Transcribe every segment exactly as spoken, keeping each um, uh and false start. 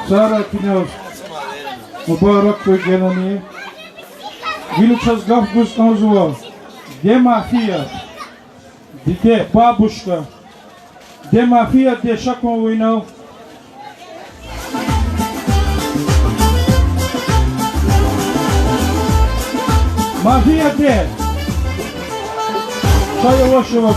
Сара куьне мубарак хьуй генани. Гила чаз гаф гуз кӀанзава Де Мафия, диде, бабушка. Де Мафия, де, ша кван винел. Мафия, де. Ша яваш-яваш.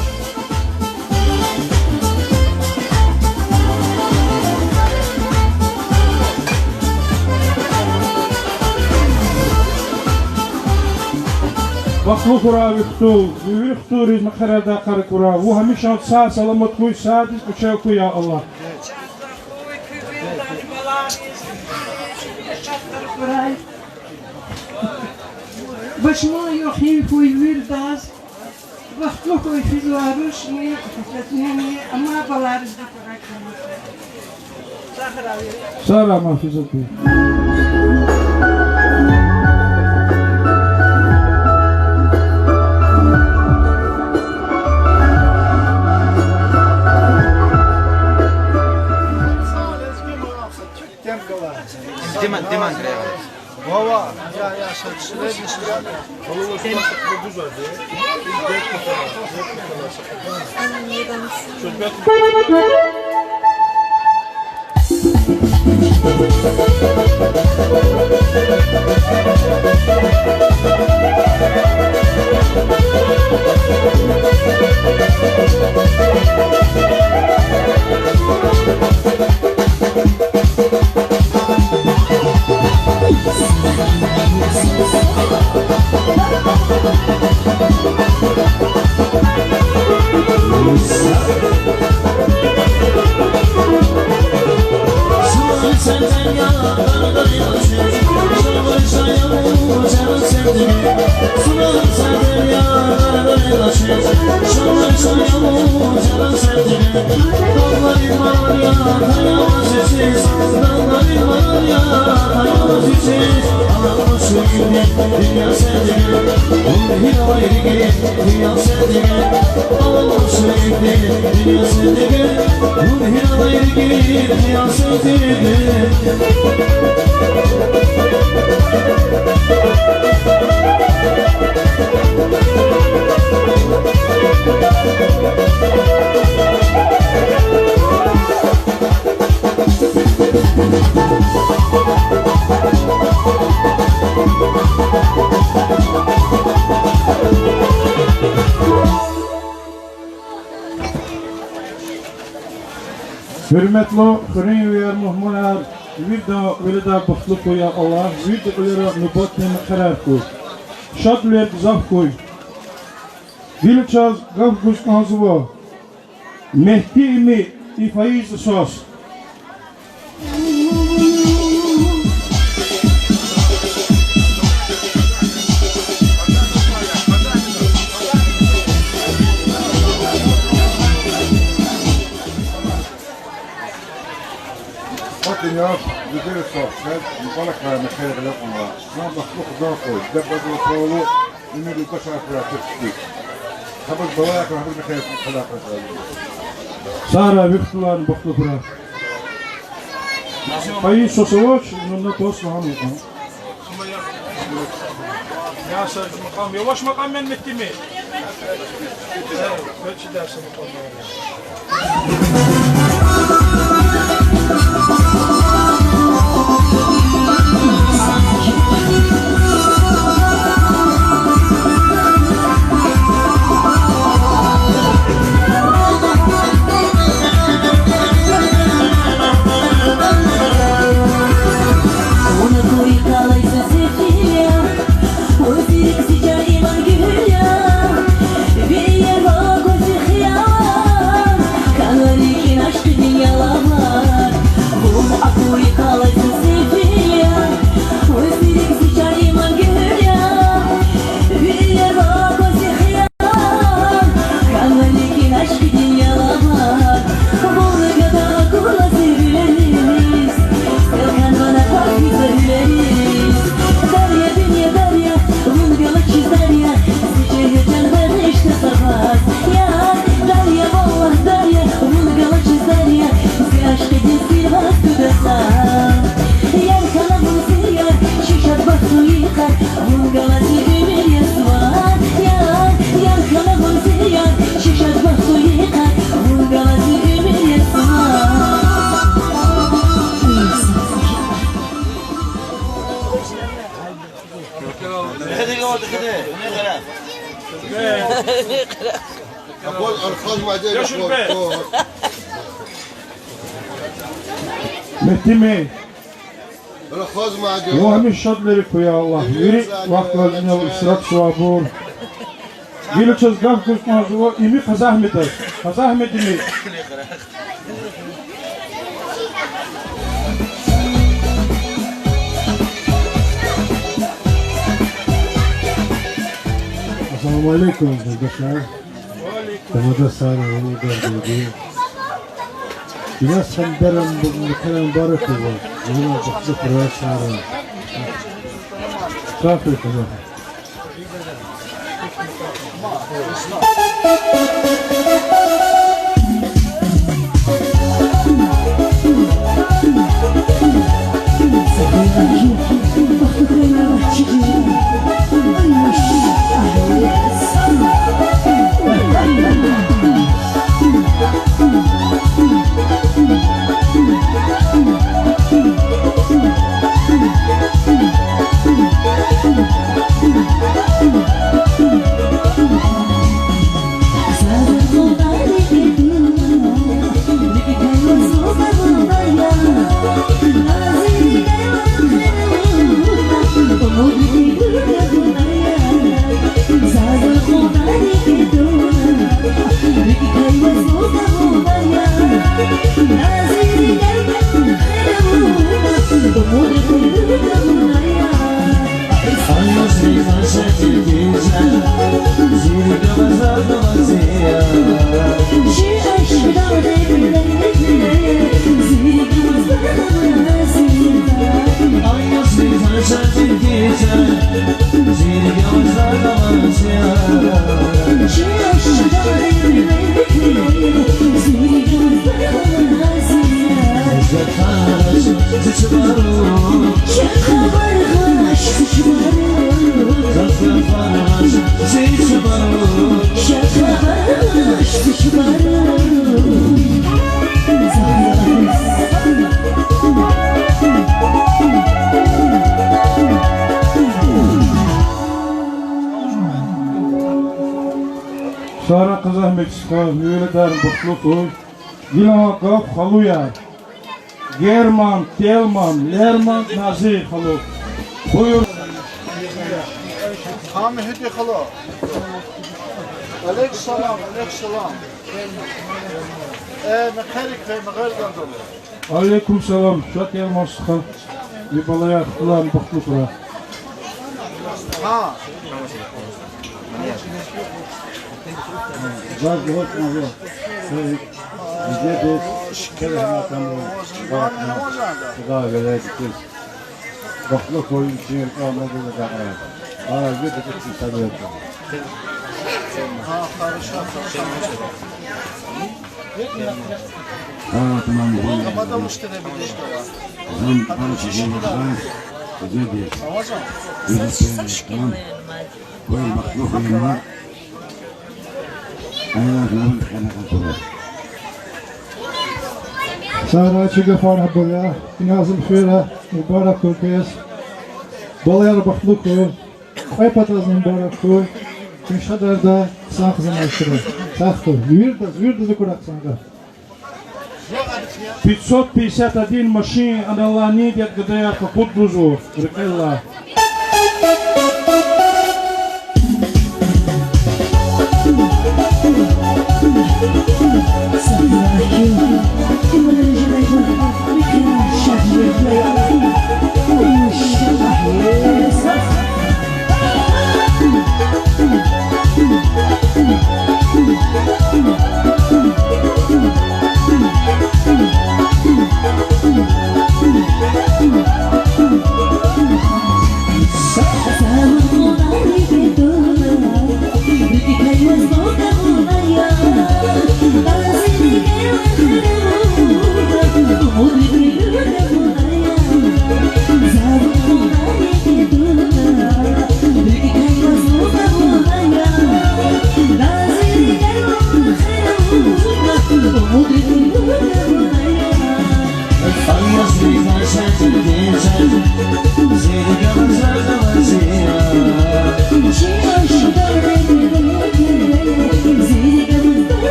Бахтлу хьурай ви хтул, ви вири хтулриз мехъерардай йикъара хьурай. Вун гьамиша сагъ-саламат хьуй, садиз кӀвачел хьуй, я Аллагь. Башман яхин хьуй виридаз, бахтлу хьуй физвай рушни, фетнени, амай баларизни пара кьван. Сагърай, Мафизатди. Дима, Дима, Дима. Вава, я, я, ша, шлем, шлем. Гьуьрметлу хуьруьнвияр, мугьманар, виридан веледар бахтлу хьуй, я Аллагь, вирида кьуьлера нубатдин мехъерар хьуй. Шадвилер гзаф хьуй. Гила чаз гаф гуз кӀанзава Мегьди Имин, и Фаиза свас. Кьве дуьнья, дидеди свас, квез мубаракрай мехъер гъиле кьунва. Чан бахтлу хъсан хьуй, диде-бубадин сагълугъ, уьмуьр, башар хьурай чаз хьтин. Гьабур балаяк, гьабур мехъер, къалахъ. Сагърай, ви ихтилатар бахтлу хьурай. Къайи сусавач, нуна тос лагьана икьван. Я сар макьам, яваш макьам мен меттими. Вучиз дарса макьам? Вун акур йикъалай зи сефил я, вун зи рикӀ зи чан иман гуьл я, вири ава гваз зи хиял, кӀанвай рикӀин ашкъидин ялавар. Вун акур йикъалай зи сефил я, вун зи рикӀ зи чан иман гуьл я, вири ава гваз зи хиял, кӀанвай рикӀин ашкъидин ялавар. Вун гада акурла зи вилериз, сел хьанва на пак ви вилериз. Дарья, дуьнья, Дарья, вун галачиз, Дарья, зи чӀехи чан багъишда за ваз. Я Дарья, валлагь, Дарья, вун галачиз, Дарья, зи ашкъидин сир ваз гуда за. Яр хьана вун зи яр, чи шад бахтлу йикъар, вун галаз зи уьмуьр я сувар. Яр, яр хьана вун зи яр, чи шад бахтлу йикъар, вун галаз зи уьмуьр я сувар. Метими. Вун гьамиша шадлу хьуй, я Аллагь. Вири вахтунал инал исраф сувабур. Гила чаз гаф гуз кӀанзава ими Къазахметаз. Къазахмет ими. Ассаламу алейкум, юлдашар. Тамада сагърай, Аллагь рази хьуй. Илияс Хандаран бу-, мукаран баракалла. Аллагь бахтлу хьурай сагърай. Сагърай, тамада. Сагърай, Къазахмет стха, ви веледар бахтлу хьуй. Гила гаф халуяр. Герман, Телман, Лерман, Назир халу. Буюр. Гьа, Мегьуди халу. Алейкум салам, алейкум салам. Э, мехъерик, мегъер гандал. Алейкум салам, шад я, Мустафа. И балаяр хтулан бахтлу хьурай. Гьа. Заз гьакӀ маза. Виже бес керехна таму. Бакна. Худа велед киз. Бахтлу хьуй, чи рикӀел амукьда дагъра. Ара ви дикъи садвета. А, тамам, гьа. Зам, тамам, чизи вахай. Зеди. Зеди, тамам. Хвел бахтлу хьуй ма. Аллагь навин хьана къатура. Сагърай, чи гафар гьабур я, князин хуьре мубарак хьуй квез. Балаяр бахтлу хьуй, кьве патазни мубарак хьуй, куьн шадарда хъсан хизанай хьурай. Сагъ хьуй. Вирдаз, вирдаз акура хъсан гад. Пятьсот пятьдесят один машин, аналай нин дет гадаяр къакъуд лугьузва, рекьелай.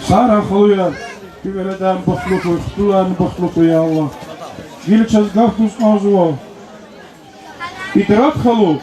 Сагърай, халуяр, куь веледрани бахтлу хьуй, хтуларни бахтлу хьуй, я Аллагь. Гила чаз гаф гуз кӀанзава Идрат халу,